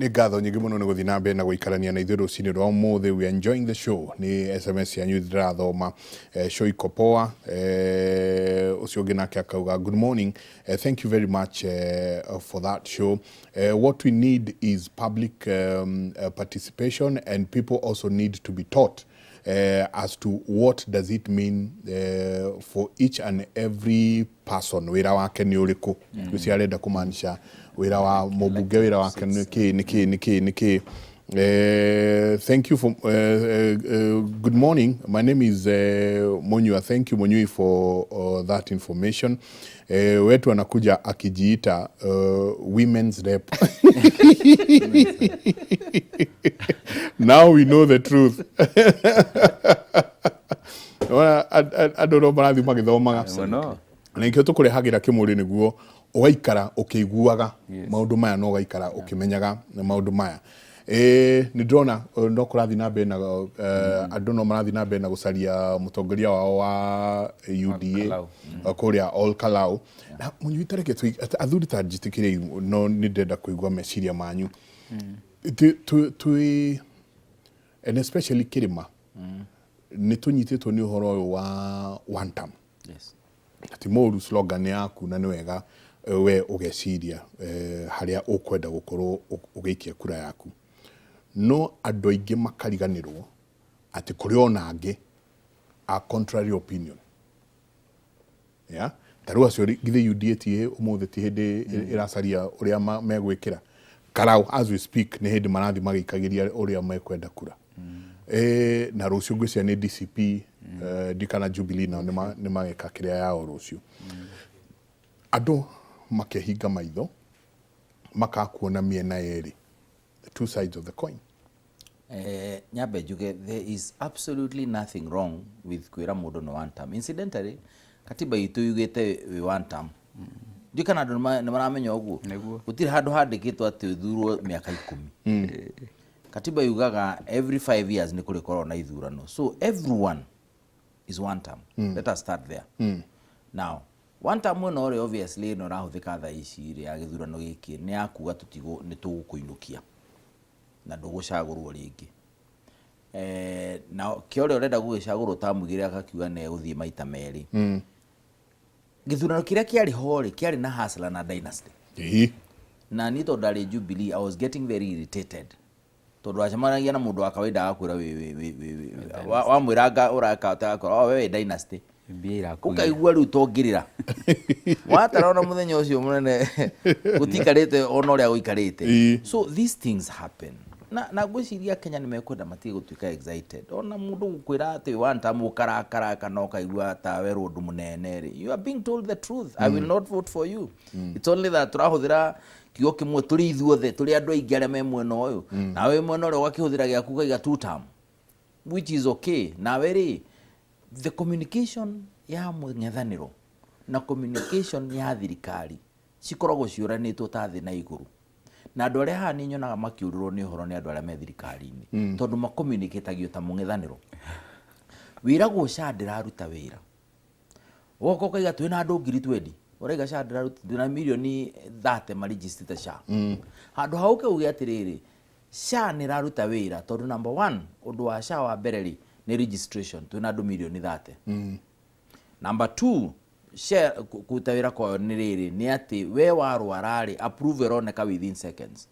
Nĩ ngatho nyingĩ mũno nĩ gũthiĩ na mbere na gũikarania na ithuĩ rũcinĩ rwa ũmũthĩ. We are enjoying the show. Nĩ SMS yanyu ndĩrathoma. Show iko poa. Ũcio ũngĩ nake akauga good morning. Thank you very much for that show. What we need is public participation, and people also need to be taught as to what does it mean for each and every person, wĩra wake nĩ ũrĩkũ. Ũcio arenda kũmaanisha wĩra wa mũmbunge, wĩra wake nĩ kĩ, nĩ kĩ, nĩ kĩ, nĩ kĩ. Thank you for good morning. My name is Munyua. Thank you, Munyui, for that information. Wetu anakuja akijiita women's rep. Now we know the truth. Ona andũ no marathiĩ magĩthomaga. Mũno. Na nikĩo tũkũrehagĩra kĩmũrĩ nĩguo ũgaikara ũkĩiguaga maũndũ maya na ũgaikara ũkĩmenyaga maũndũ maya. Nĩ ndĩrona no kũrathiĩ na mbere na andũ no marathiĩ na mbere na gũcaria mũtongoria wao wa UDA. Kalau. Kũrĩa Ol Kalou. Na mũnyui tareke athuri ta njĩtĩkĩre, no nĩ ndĩrenda kũigua meciria manyu. Twĩ and especially kĩrĩma nĩ tũnyitĩtwo nĩ ũhoro ũyũ wa one term. Ti mũru slogan yaku na nĩ wega we ũgeciria harĩa ũkwenda gũkorwo ũgĩikia kura yaku, no andũ aingĩ makariganĩrwo atĩ kũrĩ ona angĩ a contrary opinion. Yeah? Ta rĩu acio githĩ UDA ti ũmũthĩ ti hĩndĩ ĩracaria ũrĩa megwĩkĩra Karau? As we speak, nĩ hĩndĩ marathiĩ magĩikagĩria ũrĩa mekwenda kura. Na rũciũ ngwĩciria nĩ DCP, ndikana Jubilee nao nĩ mageka kĩrĩa yao rũciũ. Andũ makehinga maitho makakuona mĩena yerĩ, the two sides of the coin. Nyambe njuge there is absolutely nothing wrong with kwĩra mũndũ nĩ one term. Incidentally, katiba itũ yugĩte wĩ one term. Ndiũ kana andũ nĩ maramenya ũguo. Nĩguo. Gũtirĩ handũ handĩkĩtwo atĩ ũthurwo mĩaka 10. Katiba yugaga every 5 years nĩ kũrĩkorwo na ithurano, so everyone is one term. Let us start there. Now, one term ĩno rĩ, obviously ĩno ĩrahũthĩka thaa ici rĩ ya gĩthurano gĩkĩ nĩ ya kuga tũtigũ nĩ tũgũkũinũkia na ndũgũcagũrwo rĩngĩ. Na kĩ ũrĩa ũrenda gũgĩcagũrwo tamu igĩrĩ akakiuga nĩ egũthiĩ maita merĩ. Gĩthurano kĩrĩa kĩarĩ ho rĩ, kĩarĩ na hustler na dynasty. Na niĩ tondũ ndarĩ Jubilee, I was getting very irritated tondũ wacemanagia na mũndũ wa kawaida agakwĩra wamwĩra nga ũreka atĩa, agakwĩra, "Oh, we wĩ dynasty." Mbia irakũgia. Ũkaigua rĩu tongĩrĩra watara ona mũthenya ũcio mũnene gũtikarĩte ona ũrĩa gũikarĩte. So these things happen na ngwĩciria Kenya nĩ mekwenda matige gũtuĩka excited ona mũndũ gũkwĩra atĩ one time ũkarakara kana ũkaigua ta werwo ũndũ mũnene rĩ. You are being told the truth. I will not vote for you. It's only that tũrahũthĩra kiugo kĩmwe tũrĩ ithuothe, tũrĩ andũ aingĩ arĩa me mwena ũyũ, nawe wĩ mwena ũrĩa ũgakĩhũthĩra gĩaku ũkaiga two term, which is okay. Nawe rĩ, the communication ya mũng'ethanĩro na communication ya thirikari cikoragwo ciũranĩtwo ta thĩ na igũrũ, na andũ arĩa haha nĩ nyonaga makĩũrĩrwo nĩ ũhoro nĩ andũ arĩa me thirikari-inĩ, tondũ makomunicatagio ta mũng'ethanĩro. Wĩragwo SHA ndĩraruta wĩra, ũgoka ũkaiga twĩna andũ 20,000, ũraiga SHA ndĩraruta, twĩna mirioni 30 marigistĩte SHA. Handũ ha ũke uge atĩrĩrĩ, SHA nĩ ĩraruta wĩra tondũ number one, ũndũ wa SHA wa mbere rĩ, nĩ registration, twĩna andũ mirioni 30. Number two, SHA kũruta wĩra kwayo nĩ rĩrĩ, nĩ atĩ we warwara rĩ, approval ĩroneka within seconds,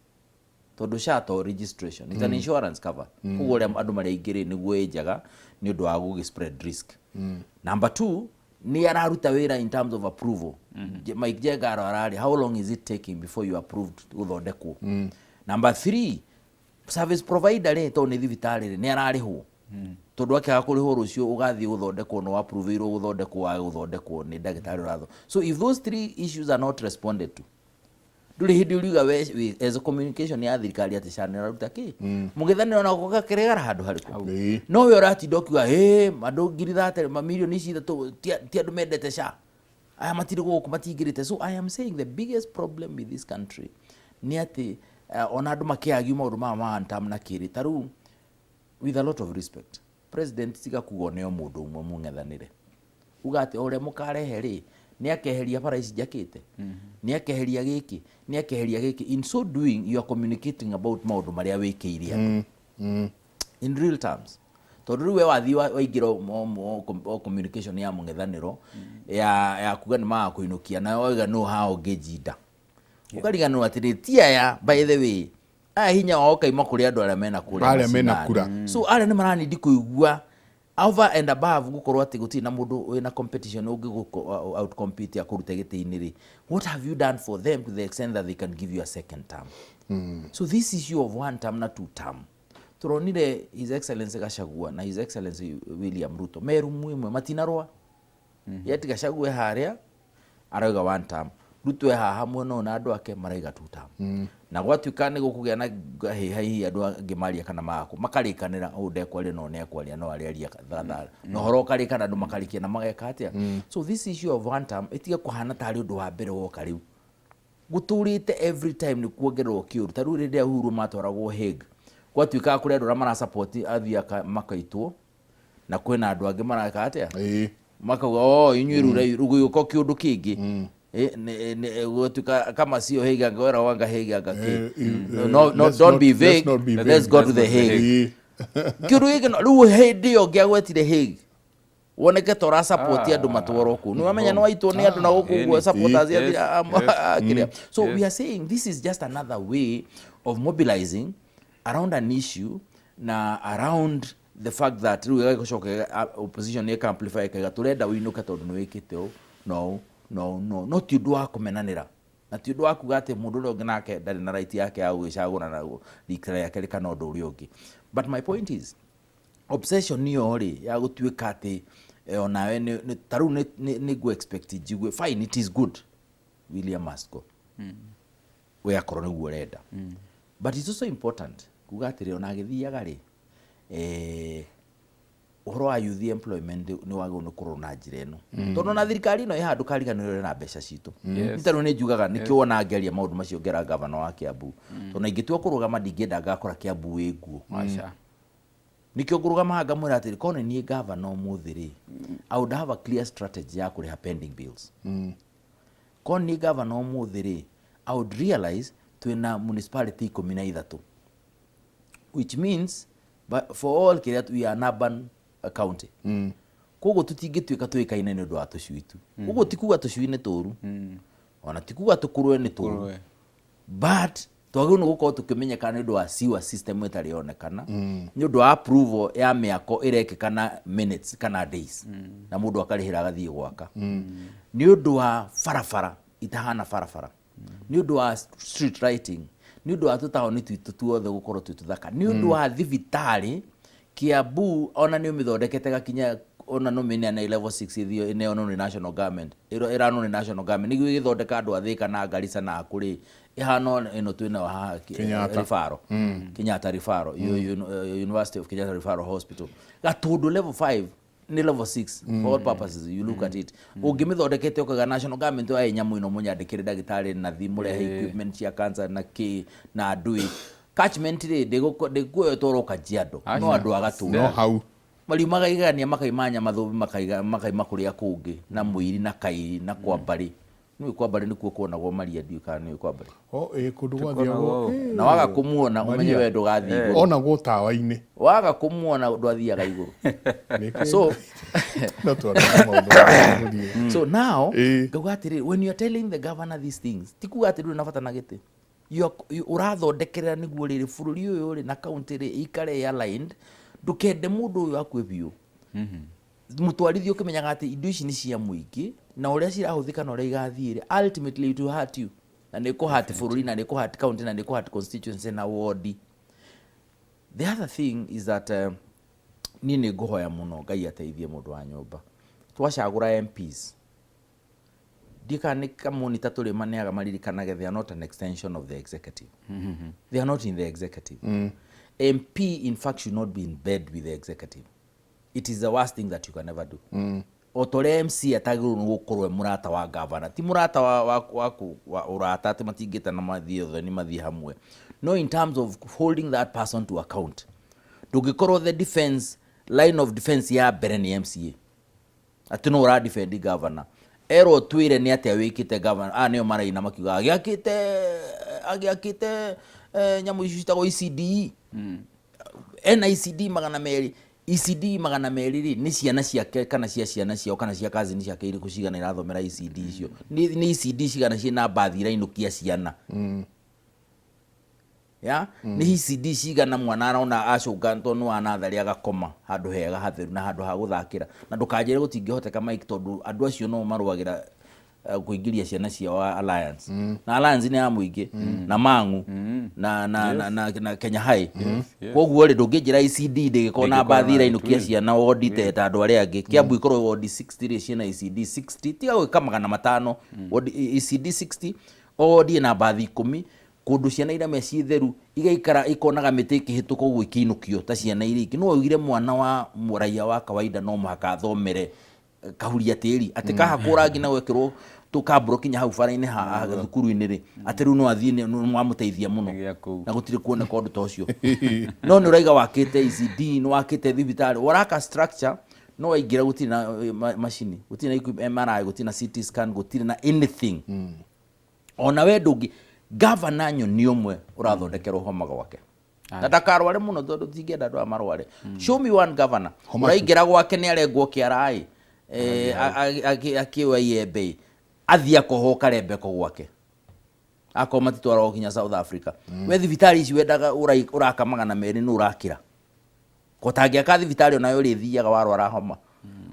tondũ SHA to registration, it's an insurance cover. Koguo ũrĩa andũ marĩ aingĩ rĩ, nĩguo ĩ njega nĩ ũndũ wa gũgĩ spread risk. Number two, nĩ araruta wĩra in terms of approval. Mike Njenga arwara rĩ, how long is it taking before you approved gũthondekwo? Number three, service provider rĩ, tondũ nĩ thibitarĩ rĩ, nĩ ararĩhwo, tondũ akĩaga kũrĩhwo rũciũ ũgathiĩ gũthondekwo no approve-irwo gũthondekwo wage gũthondekwo nĩ ndagĩtarĩ ũratho. So if those three issues are not responded to, ndũrĩ hĩndĩ ũriuga we as a communication ya thirikari atĩ SHA nĩ ĩraruta kĩ mũng'ethanĩro na gũgakĩregara handũ harĩkũ. No we ũratinda ũkiuga ĩ andũ 30,000, mamirioni ici ithatũ ti andũ mendete SHA, aya matirĩ gũkũ matingĩrĩte. So I am saying the biggest problem with this country nĩ atĩ ona andũ makĩagiu maũndũ maya ma one term na kĩrĩ ta rĩu, with a lot of respect, president tiga kuga nĩo mũndũ ũmwe mũng'ethanĩre, uga atĩ o ũrĩa mũkarehe rĩ Nĩ akeheria bara ici njakĩte, nĩ akeheria gĩkĩ, nĩ akeheria gĩkĩ. In so doing, you are communicating about maũndũ marĩa wĩkĩire andũ in real terms, tondũ rĩu we wathiĩ waingĩra o communication ya mũng'ethanĩro ya kuga nĩ magakũinũkia, na wauga no haha ũngĩnjinda, ũkariganĩrwo atĩrĩ, ti aya, by the way, aya hinya wao ũkaima kũrĩ andũ arĩa mena kũrĩa Arĩa mena macinani. Kura. So arĩa nĩ maranindi kũigua over and above gũkorwo atĩ gũtirĩ na mũndũ wĩna competition ũngĩ outcompete akũrute gĩtĩ-inĩ rĩ, what have you done for them to the extent that they can give you a second term? So this issue of one term na two term, tũronire His Excellency Gachagua na His Excellency William Ruto me rumu ĩmwe matinarũa, yet Gachagua e harĩa arauga one term, Ruto e haha mwena ũyũ na andũ ake maraiga two term. Na gwatuĩka nĩ gũkũgĩa na ngahĩha, hihi andũ angĩ maria kana magakũ makarĩkanĩra, ũũ ndekwaria no nĩekwaria, no arĩaria thaa na ũhoro ũkarĩkana, andũ makarĩkia na mageka atĩa. So this issue of one term ĩtige kũhana tarĩ ũndũ wa mbere woka. Rĩu gũtũrĩte every time nĩ kuongererwo kĩũru. Ta rĩu rĩrĩa Uhuru matwaragwo Hague, gwatuĩkaga kũrĩ andũ arĩa marasupport athiĩ makaitwo, na kwĩna andũ angĩ mareka atĩa? Makauga, "Oh, inyuĩ rura rũgĩũka kĩũndũ kĩngĩ." Gwatuĩka kama sio Hague, anga wera wanga Hague anga kĩ. No, no, Let's don't be let's vague. Not be Let's vague. go to the Hague. Kĩũndũ gĩkĩ rĩu hĩndĩ ĩyo ngĩagwetire Hague, woneke ta ũrasupport andũ matwarwo kũu, nĩ wamenya nĩ waitwo nĩ andũ na gũkũ ũguo supporters kĩrĩa. So we are saying this is just another way of mobilizing around an issue na around the fact that rĩu ĩgagĩcoka opposition nĩ ĩka-amplify, ĩkaiga tũrenda ũinũke tondũ nĩ wĩkĩte ũũ no no no no ti ũndũ wa kũmenanĩra na ti ũndũ wa kuga atĩ mũndũ ũrĩa ũngĩ nake ndarĩ na right yake ya gũgĩcagũra na rika rĩake rĩkana ũndũ ũrĩa ũngĩ. But my point is, obsession ĩyo rĩ ya gũtuĩka atĩ onawe ta rĩu nĩ ngũ expect njigue, fine, it is good, William must go, we akorwo nĩguo ũrenda, but it's also important kuga atĩrĩ, ona agĩthiaga rĩ, ũhoro wa youth employment nĩ wagĩrĩirwo nĩ kũrorwo na njĩra ĩno, tondũ ona thirikari ĩno ĩ handũ kariganĩrwo na mbeca citũ. Nĩ tarĩu nĩ njugaga nĩkĩo wona ngĩaria maũndũ macio ngera gavana wa Kiambu, tondũ na ingĩtua kũrũgama ndingĩenda ngakora Kiambu wĩ nguo. Aca. Nĩkĩo ngũrũgama haha ngamwĩra atĩrĩ, korwo nĩ niĩ gavana ũmũthĩ rĩ, I would have a clear strategy ya kũrĩha pending bills. Korwo nĩ gavana ũmũthĩ rĩ, I would realize twĩna municipality 13, which means, but for all kĩrĩa, we are an urban county, koguo tũtingĩtuĩka tũĩkaine nĩ ũndũ wa tũcui tu. Ũguo ti kuga tũcui nĩ tũru, ona ti kuga tũkũrwe nĩ tũru, Ngũrwe. but twagĩrĩirwo nĩ gũkorwo tũkĩmenyekana nĩ ũndũ wa sewer system ĩtarĩ yonekana, nĩ ũndũ wa approval ya mĩako ĩrekĩka na minutes kana days na mũndũ akarĩhĩra agathiĩ gwaka, nĩ ũndũ wa barabara itahana barabara, nĩ ũndũ wa street lighting, nĩ ũndũ wa tũtaũni twitũ tuothe gũkorwo twĩ tũthaka, nĩ ũndũ wa thibitarĩ Kiambu ona nĩ ũmĩthondekete gakinya ona no mĩneane level 6 ĩthio ĩneanwo nĩ national government, ĩranwo nĩ national government nĩguo ĩgĩthondeka andũ a Thĩka na Garissa na kũrĩ ĩhana ĩno twĩnayo haha Kenyatta. Referral, Kenyatta Referral, University of Kenyatta Referral Hospital, Gatundu level 5 nĩ level 6 for all purposes. You look at it, ũngĩmĩthondekete ũkauga national government oya nyamũ ĩno, mũnyandĩkĩre ndagĩtarĩ nathi, mũrehe equipment cia cancer na kĩ na ndũĩ catchment rĩ, ndĩkuoya ĩtwarwo Kajiado, no andũ a Gatundu no hau mariumaga igania, makaima Nyamathũbi, makaima kũrĩa kũngĩ na Mũiri na Kairi na Kwambarĩ. Nĩũĩ Kwambarĩ nĩkuo kuonagwo Maria, ndiũĩ kana nĩũĩ Kwambarĩ. O ĩ kũndũ gwathiagwo. Na waga kũmuona ũmenye Maria. we ndũgathiĩ igũrũ. Onagwo tawa-inĩ. Waga kũmuona ndwathiaga igũrũ. So no twarora maũndũ ma gũthiĩ. So now ngauga atĩrĩrĩ, when you are telling the governor these things, ti kuga atĩ ndũrĩ na bata na gĩtĩ. Ũrathondekerera nĩguo rĩrĩ bũrũri ũyũ rĩ na county rĩ ĩikare ĩ aligned. Ndũkende mũndũ ũyũ akue biũ, mũtwarithia ũkĩmenyaga atĩ indo ici nĩ cia mũingĩ na ũrĩa cirahũthĩka na ũrĩa igathiĩ rĩ, ultimately it will hurt you na nĩ kũhurt bũrũri na nĩ kũhurt county na nĩ kũhurt constituency na ward. The other thing is that niĩ nĩ ngũhoya mũno Ngai ateithie mũndũ wa nyũmba twacagũra MPs. Ndiĩ kana nĩ kamonita tũrĩ maneaga maririkanage they are not an extension of the executive. They are not in the executive. MP, in fact, should not be in bed with the executive. It is the worst thing that you can ever do. O ta ũrĩa MC atagĩrĩirwo nĩ gũkorwo e mũrata wa gavana, ti mũrata wa ũrata atĩ matingĩtana mathiĩ ũthoni mathiĩ hamwe, no in terms of holding that person to account, ndũngĩkorwo the defense line of defense ya mbere nĩ MCA, atĩ no ũra defend governor. Erwo twĩre nĩ atĩa wĩkĩte governor, aya nĩo maraina makiuga agĩakĩte agĩakĩte nyamũ ici citagwo ECDE. Ena ECD 200. ECD 200 rĩ, nĩ ciana ciake kana cia ciana ciao kana cia cousin ciake irĩkũ cigana irathomera ECD icio? Nĩ ECD cigana ciĩna mbathi irainũkia ciana? Ya nĩ ECD cigana mwana arona acũnga tondũ nĩ wa natharĩ agakoma handũ hega hatheru na handũ ha gũthakĩra? Na ndũkanjĩre gũtingĩhoteka, Mike, tondũ andũ acio no marũagĩra kũingĩria ciana ciao Alliance, na Alliance nĩ ya mũingĩ na Mang'u na Kenya High. Koguo rĩ, ndũngĩnjĩra ECD ndĩgĩkorwo na Ndĩngĩkorwo mbathi na irainũkia ciana wondi ta andũ arĩa angĩ. Kiambu ikorwo wondi 60 rĩ, ciĩna ECD 60, tiga gwĩka 500, wondi ECD 60, o wondi ĩna mbathi 10, kũndũ ciana irame ciĩ theru, igaikara ikonaga mĩtĩ ĩkĩhĩtũka ũguo ikĩinũkio ta ciana iria ingĩ. No waugire mwana wa raia wa kawaida no mũhaka athomere kahuria tĩri, atĩ kahakwo rangi na gwekĩrwo tũkambũro kinya hau bara-inĩ ha thukuru-inĩ rĩ, atĩ rĩu no athiĩ nĩ wamũteithia mũno. Nĩ gĩa kũu. Na gũtirĩ kuoneka ũndũ ta ũcio. No nĩ ũraiga wakĩte ECD, nĩ wakĩte thibitarĩ, waraka structure, no waingĩra gũtirĩ na macini, gũtirĩ na MRI, gũtirĩ na CT scan, gũtirĩ na anything. Ona we ndũngĩ gavana nyoni ũmwe ũrathondekerwo homa gwake na ndakarware mũno, tondũ tingĩenda andũ aya marware. Show me one governor Homa tu. Ũraingĩra gwake nĩ arengwo kĩara ĩ, akĩoya iembe ĩ, athiĩ akohwo karembeko gwake, akorwo matitwaragwo nginya South Africa. We thibitarĩ ici wendaga ũraka 200 nĩ ũrakĩra kotangĩaka thibitarĩ onayo ũrĩthiaga warwara homa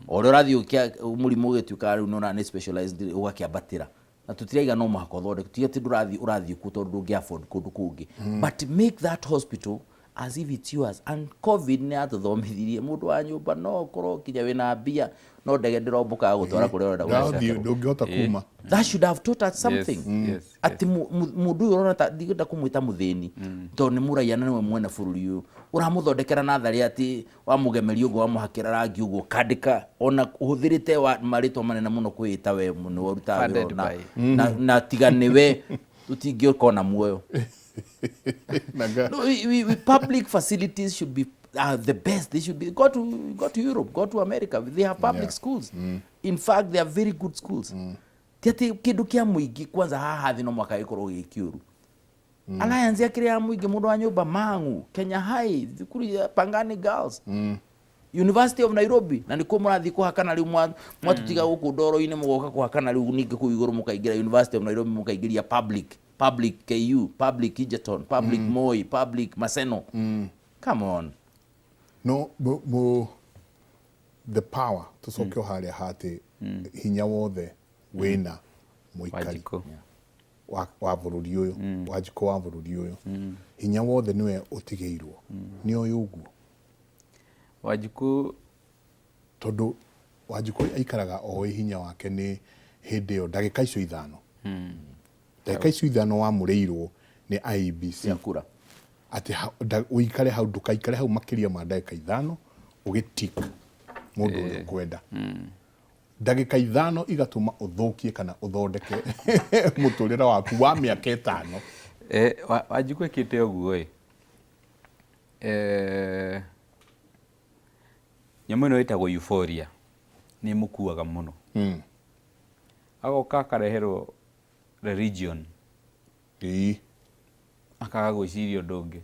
o ũrĩa ũrathiĩ mũrimũ ũgĩtuĩkaga rĩu nĩ specialized ũgakĩambatĩra, na tũtiraiga no mũhaka ũthondeke, ti atĩ ndũrathiĩ, ũrathiĩ kuo tondũ ndũngĩ afford kũndũ kũngĩ, but make that hospital as if it's yours. And COVID nĩ yatũthomithirie, mũndũ wa nyũmba, no ũkorwo nginya wĩna mbia, no ndege ndĩrombũkaga gũtwara kũrĩa ũrenda Ndathiĩ gũcokerwo. Ndũngĩhota kuma. That should have taught us something, atĩ mũndũ ũyũ ũrona ta ndingĩenda kũmwĩta mũthĩni, tondũ nĩ mũraiya na nĩwe mwene bũrũri ũyũ, ũramũthondekera natharĩ, atĩ wamũgemeria ũguo, wamũhakĩra rangi ũguo, ũkandĩka ona ũhũthĩrĩte wa marĩtwa manene mũno kwĩĩta we nĩwe ũrutaga wĩra Funded na, by. na tiga nĩwe tũtingĩkona muoyo. No, public facilities should be the best. They should be. Go to Europe, go to America. They have public schools. In fact, they are very good schools. Ti atĩ kĩndũ kĩa mũingĩ kwanza haha thĩ no mwaka gĩkorwo gĩ kĩũru. Alliance yakĩrĩ ya mũingĩ, mũndũ wa nyũmba, Mang'u, Kenya High, thukuru ya Pangani Girls, University of Nairobi, na nĩkuo mũrathiĩ kũhakana rĩu, mwatũtiga gũkũ ndoro-inĩ, mũgoka kũhakana rĩu ningĩ kũu igũrũ, mũkaingĩra University of Nairobi, mũkaingĩria public, public KU, public Egerton, public Moi, public Maseno. Come on. No the power, tũcoke o harĩa hatĩ hinya wothe wĩna mũikari Wanjikũ. wa bũrũri ũyũ, Wanjikũ wa bũrũri ũyũ, hinya wothe nĩwe ũtigĩirwo nĩ ũyũ ũguo. Wanjikũ. Tondũ Wanjikũ aikaraga oĩ hinya wake nĩ hĩndĩ ĩyo ndagĩka icio 5, ndagĩka icio 5 wamũrĩirwo nĩ IEBC cia kura. Atĩ ũikare hau, ndũkaikare hau makĩria ma ndagĩka 5 ũgĩtik mũndũ ũrĩa ũkwenda. Ndagĩka 5 igatũma ũthũkie kana ũthondeke mũtũrĩre waku wa mĩaka 5. Wanjikũ ĩkĩte ũguo ĩ, nyamũ ĩno ĩtagwo euphoria nĩ ĩmũkuaga mũno. Agoka akareherwo religion, akaga gwĩciria ũndũ ũngĩ,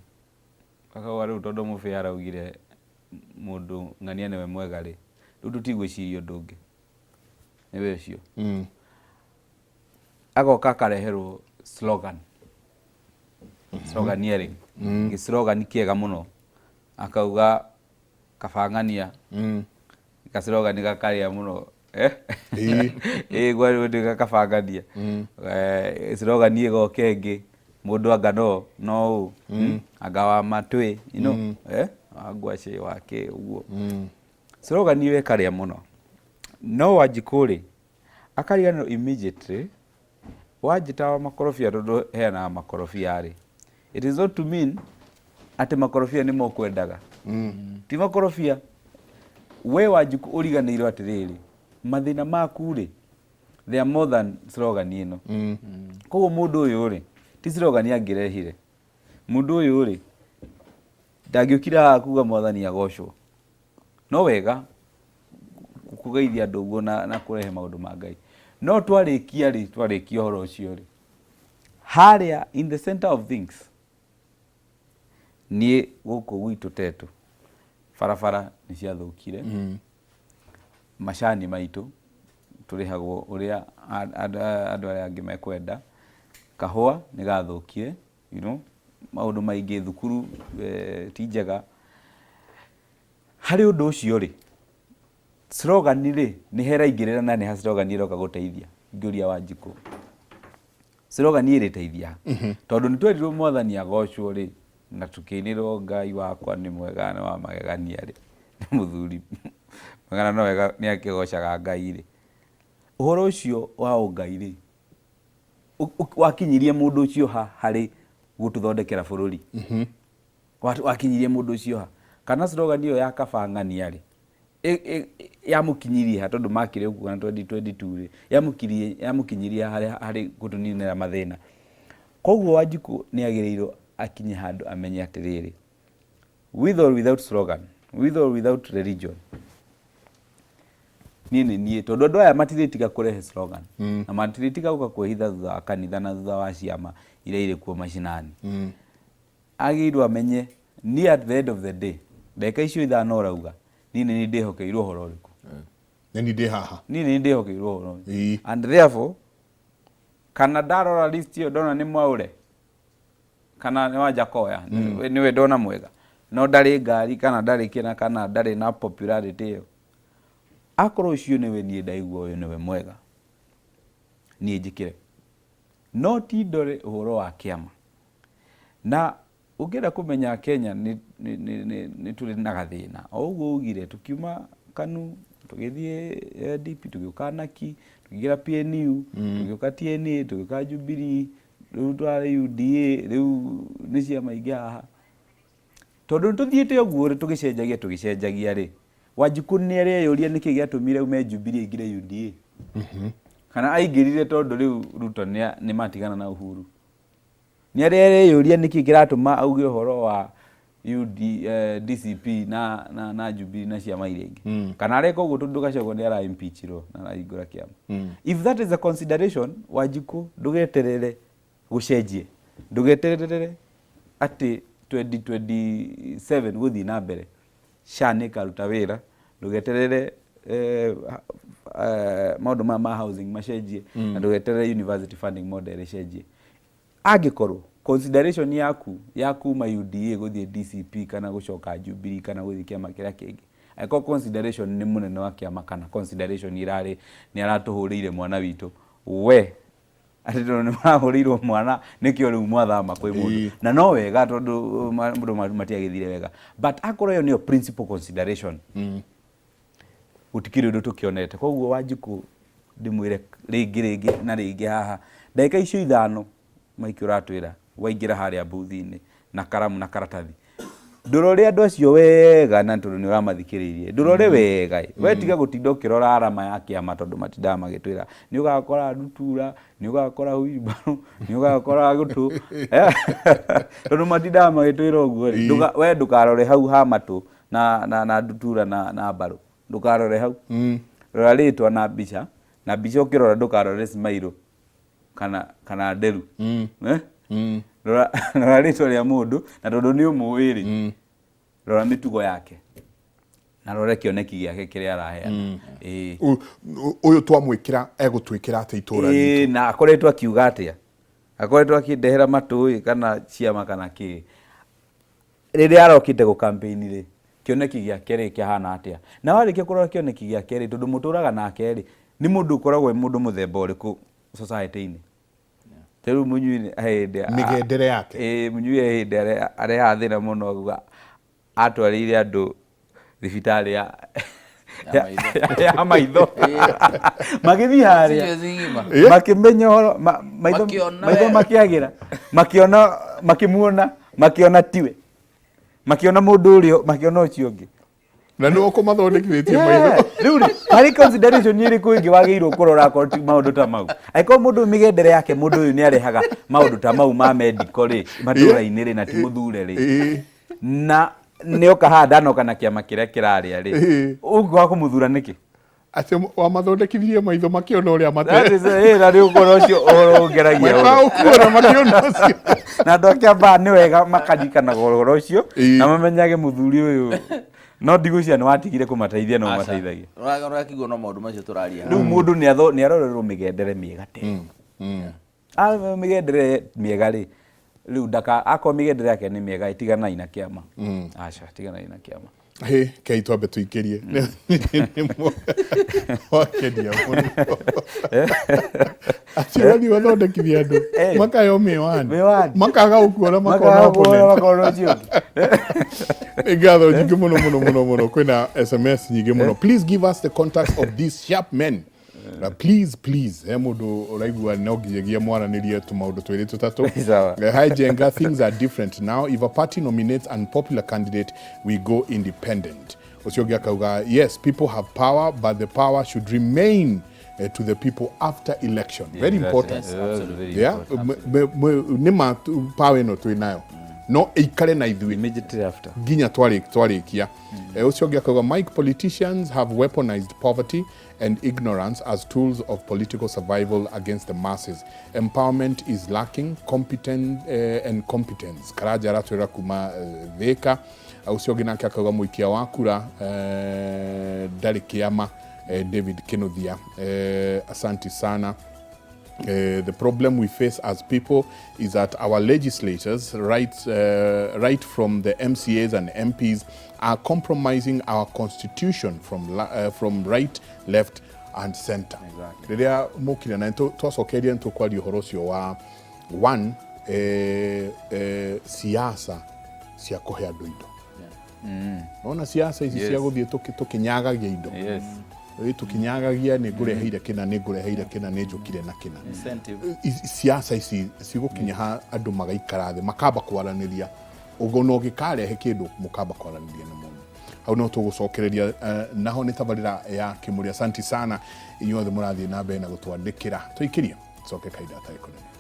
akauga rĩu tondũ mũbĩa araugire mũndũ ng'ania nĩwe mwega rĩ, rĩu tũtigwĩciria ũndũ ũngĩ, nĩwe ũcio. Agoka akareherwo slogan, sloganeering, gĩ slogan kĩega mũno, akauga kabang'ania, ga slogan gakarĩa mũno. Ĩĩ, gwa nĩ kabang'ania. Slogan ĩgoka ĩngĩ, mũndũ anga no ũ anga wa matwĩ, wa ngwacĩ wa kĩ ũguo, slogan ĩyo ĩkarĩa mũno. No Wanjikũ rĩ, akariganĩrwo immediately. Wanjĩta wa makorobia, tondũ heanaga makorobia rĩ, it is not to mean atĩ makorobia nĩmo ũkwendaga, ti makorobia. We Wanjikũ ũriganĩirwo atĩrĩrĩ, mathĩna maku rĩ, they are more than slogan ĩno. Koguo mũndũ ũyũ rĩ, ti slogan angĩrehire. Mũndũ ũyũ rĩ, ndangĩũkire haha kuga mwathani agocwo. No wega kũgeithia andũ ũguo na kũrehe maũndũ ma Ngai, No twarĩkia rĩ, twarĩkia ũhoro ũcio rĩ, harĩa in the center of things, niĩ gũkũ gwitũ Tetu, barabara nĩ ciathũkire, macani maitũ tũrĩhagwo ũrĩa andũ arĩa angĩ mekwenda, kahũa nĩ gathũkire, maũndũ maingĩ, thukuru ti njega. Harĩ ũndũ ũcio rĩ, slogan rĩ, nĩ heraingĩrĩra na nĩ ha slogan ĩroka gũteithia? Ngĩũria Wanjikũ. Slogan ĩrĩteithia ha? Tondũ nĩ twerirwo mwathani agocwo rĩ, na tũkĩinĩrwo Ngai wakwa nĩ mwega nĩ wa magegania rĩ, nĩ mũthuri mwega na no wega nĩ akĩgocaga Ngai rĩ. Ũhoro ũcio wa ũngai rĩ, wakinyirie mũndũ ũcio ha harĩ gũtũthondekera bũrũri? Wakinyirie mũndũ ũcio ha? Kana slogan ĩyo ya kaba ng'ania rĩ, yamũkinyirie ha tondũ makĩrĩ ũguo na 2022 rĩ, yamũkinyirie ha harĩ gũtũninĩra mathĩna? Koguo Wanjikũ nĩ agĩrĩirwo akinye handũ amenye atĩrĩrĩ, with or without slogan, with or without religion, niĩ nĩ niĩ, tondũ andũ aya matirĩtiga kũrehe slogan na matirĩtiga gũka kwĩhitha thutha wa kanitha na thutha wa ciama iria irĩ kuo macinani. Agĩrĩirwo amenye niĩ at the end of the day, ndagĩka icio ithano ũrauga, niĩ nĩ niĩ ndĩhokeirwo ũhoro ũrĩkũ? Nĩ niĩ ndĩ haha. Niĩ nĩ niĩ ndĩhokeirwo ũhoro ũyũ. And therefore, kana ndarora list ĩyo ndona nĩ Mwaũre kana nĩ Wanjakoya, nĩwe ndona mwega, no ndarĩ ngari kana ndarĩ kĩna kana ndarĩ na popularity ĩyo, akorwo ũcio nĩwe niĩ ndaigua ũyũ nĩwe mwega, niĩ njĩkĩre. No ti ndore ũhoro wa kĩama. Na ũngĩenda kũmenya Kenya nĩ, nĩ, nĩ, nĩ, nĩ tũrĩ na gathĩna, o ũguo ugire, tũkiuma KANU, tũgĩthiĩ DP, tũgĩũka NAKI, tũkĩingĩra PNU, tũgĩũka TNA, tũgĩũka Jubilee, rĩu tũrarĩ UDA, rĩu nĩ ciama ingĩ haha. Tondũ nĩ tũthiĩte ũguo rĩ, tũgĩcenjagia tũgĩcenjagia rĩ, Wanjikũ nĩ areyũria nĩkĩ gĩatũmire aume Jubilee aingĩre UDA. Kana aingĩrire tondũ rĩu Ruto nĩ matigana na Uhuru. Nĩ areyũria nĩkĩ kĩratũma auge ũhoro wa UD, DCP na Jubilee na ciama iria ingĩ. Kana areka ũguo tondũ Gachagua nĩ ara impeachirwo na arahingũra kĩama. If that is a consideration, Wanjikũ ndũgeterere gũcenjie. Ndũgeterere atĩ 2027 gũthiĩ na mbere SHA nĩ ĩkaruta wĩra. Ndũgeterere maũndũ maya ma housing macenjie na ndũgeterere university funding model ĩcenjie. Angĩkorwo consideration yaku ya kuma UDA gũthiĩ DCP kana gũcoka Jubilee kana gũthiĩ kĩama kĩrĩa kĩngĩ, angĩkorwo consideration nĩ mũnene wa kĩama kana consideration ĩrarĩ nĩ aratũhũrĩire mwana witũ, we atĩ tondũ nĩ marahũrĩirwo mwana nĩkĩo rĩu mwathama kwĩ mũndũ. Na no wega tondũ maũndũ matiagĩthire wega, but akorwo ĩyo nĩyo principal consideration, gũtikĩrĩ ũndũ tũkĩonete. Koguo Wanjikũ ndĩmwĩre rĩngĩ rĩngĩ na rĩngĩ haha, ndagĩka icio ithano Mike ũratwĩra waingĩra harĩa booth-inĩ na karamu na karatathi, ndũrore andũ acio wega, na tondũ nĩ ũramathikĩrĩirie, ndũrore wega ĩ. We tiga gũtinda ũkĩrora arama ya kĩama tondũ matindaga magĩtwĩra nĩ ũgakora ndutura, nĩ ũgakora wheelbarrow, nĩ ũgakora gũtũ, tondũ matindaga magĩtwĩra ũguo rĩ, we ndũkarore hau ha matũ na ndutura na mbarũ, ndũkarore hau, rora rĩtwa na mbica, na mbica ũkĩrora ndũkarore smile kana nderu. Eh? Rora rora rĩtwa rĩa mũndũ, na tondũ nĩ ũmũĩ rĩ, rora mĩtugo yake na rore kĩoneki gĩake kĩrĩa araheana. Ĩĩ. Ũyũ twamwĩkĩra egũtwĩkĩra atĩ itũra ritũ? Ĩĩ, na akoretwo akiuga atĩa, akoretwo akĩndehera matũĩ kana ciama kana kĩ rĩrĩa arokĩte gũ campaign rĩ, kĩoneki gĩake rĩ kĩhana atĩa? Na warĩkia kũrora kĩoneki gĩake rĩ, tondũ mũtũraga nake rĩ, nĩ mũndũ ũkoragwo e mũndũ mũthemba ũrĩkũ society-inĩ? Ta rĩu Mũnyui he hĩndĩ Mĩgendere yake. Ĩĩ, Mũnyui he hĩndĩ arehaga thĩna mũno auga atwarĩire andũ thibitarĩ ya maitho, magĩthiĩ harĩa makĩmenya ũhoro maitho maitho makĩagĩra, makĩona, makĩmuona, makĩona tiwe, makĩona mũndũ ũrĩa, makĩona ũcio ũngĩ. Na nĩwe ũkũmathondekithĩtie maitho. Rĩu rĩ, harĩ consideration ĩrĩkũ ĩngĩ wagĩrĩirwo kũrora akorwo ti maũndũ ta mau? Angĩkorwo mũndũ ũyũ mĩgendere yake, mũndũ ũyũ nĩ arehaga maũndũ ta mau ma medical rĩ matũra-inĩ rĩ, na ti mũthure rĩ, na nĩoka haha ndanoka na kĩama kĩrĩa kĩrarĩa rĩ, ũngĩaga kũmũthura nĩkĩ? Atĩ wamathondekithirie maitho makĩona ũrĩa mate That is, na rĩu ũhoro ũcio ũhoro ũngeragia Mekaga ũkuona makĩona ũcio. Na andũ a Kiambaa nĩ wega makaririkanaga ũhoro ũcio na mamenyage mũthuri ũyũ no ndigwĩciria nĩ watigire kũmateithia no ũmateithagia. Ũrakĩigua no maũndũ macio tũraria. Rĩu mũndũ nĩ arorerwo mĩgendere mĩega tene. Mĩgendere mĩega rĩ, rĩu ndaka akorwo mĩgendere yake nĩ mĩega tiganai na kĩama. Aca, tiganai na kĩama. Hĩ, kei twambe tũikĩrie. Wakenia mũno. Atĩ ũrathiĩ ũgathondekithia andũ makaheo mĩwani. Mĩwani. Makaga gũkuona makona Makaga opponent. makona ũcio ũngĩ. Nĩ ngatho nyingĩ mũno mũno mũno mũno kwĩna SMS nyingĩ mũno. Please give us the contacts of these sharp men. Na please please he mũndũ ũraigua no nginyagia mwaranĩrie tũmaũndũ twĩrĩ tũtatũ. Sawa. Hi Jenga, things are different now. If a party nominates unpopular candidate, we go independent. Ũcio ũngĩ akauga yes, people have power, but the power should remain to the people after election. Very important. Yes, absolutely. Yeah, nĩ ma power ĩno twĩ nayo no ĩikare na ithuĩ Immediately after. nginya twarĩkia. Ũcio ũngĩ akauga Mike, politicians have weaponized poverty and ignorance as tools of political survival against the masses. Empowerment is lacking, competent, and competence. Karaja aratwĩra kuma Thika. Ũcio ũngĩ nake akauga mũikia wa kura ndarĩ kĩama, David Kinuthia. Asanti sana. The problem we face as people is that our legislators, right from the MCAs and MPs, are compromising our constitution from right, left and center. Rĩrĩa mũkire na twacokeria nĩ tũkwaria ũhoro ũcio wa one, siasa cia kũhe andũ indo. Nona siasa ici cia gũthiĩ tũkĩnyagagia indo. Ĩ, tũkĩnyagagia nĩ ngũreheire kĩna, nĩ ngũreheire kĩna, nĩ njũkire na kĩna. Incentive. Siasa ici cigũkinya ha andũ magaikara thĩ makamba kwaranĩria ũguo na ũngĩkarehe kĩndũ mũkamba kwaranĩria na mũndũ hau no tũgũcokereria. Naho nĩ tabarĩra ya Kĩmũrĩ. Asanti sana inyuothe mũrathiĩ na mbere na gũtwandĩkĩra. Tũikĩrie coke kahinda gatarĩ kũnene.